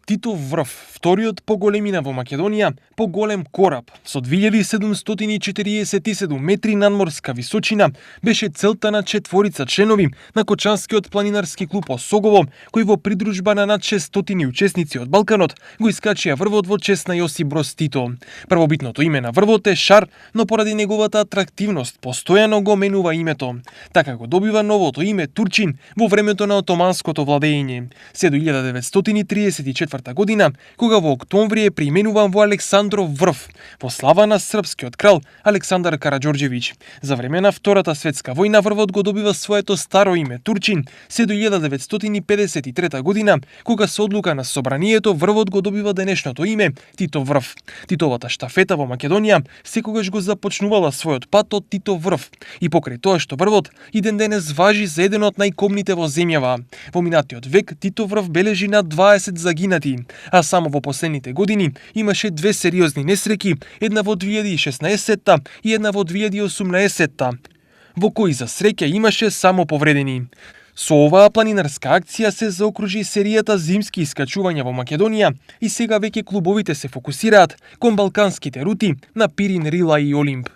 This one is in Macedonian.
Титов врв, вториот по големина во Македонија, по голем кораб, со 2747 метри надморска височина, беше целта на четворица членови на Кочанскиот планинарски клуб Осогово, кој во придружба на над 600 учесници од Балканот го искачија врвот во чест на Јосип Броз Тито. Првобитното име на врвот е Шар, но поради неговата атрактивност постојано го менува името. Така го добива новото име Турчин во времето на отоманското владење, се до 1934 година, кога во октомври е преименуван во Александров врв, во слава на српскиот крал Александар Караџорџевиќ. За време на Втората светска војна врвот го добива своето старо име Турчин, се до 1953 година, кога со одлука на собранието врвот го добива денешното име Титов врв. Титовата штафета во Македонија секогаш го започнувала својот пат од Титов врв и покрај тоа што врвот и ден денес важи за еден од најкомните во земјава. Во минатиот век Титов врв бележи над 20 загинати, а само во последните години имаше две сериозни несреки, една во 2016 и една во 2018, во кои за среќа имаше само повредени. Со оваа планинарска акција се заокружи серијата зимски искачувања во Македонија и сега веќе клубовите се фокусираат кон балканските рути на Пирин, Рила и Олимп.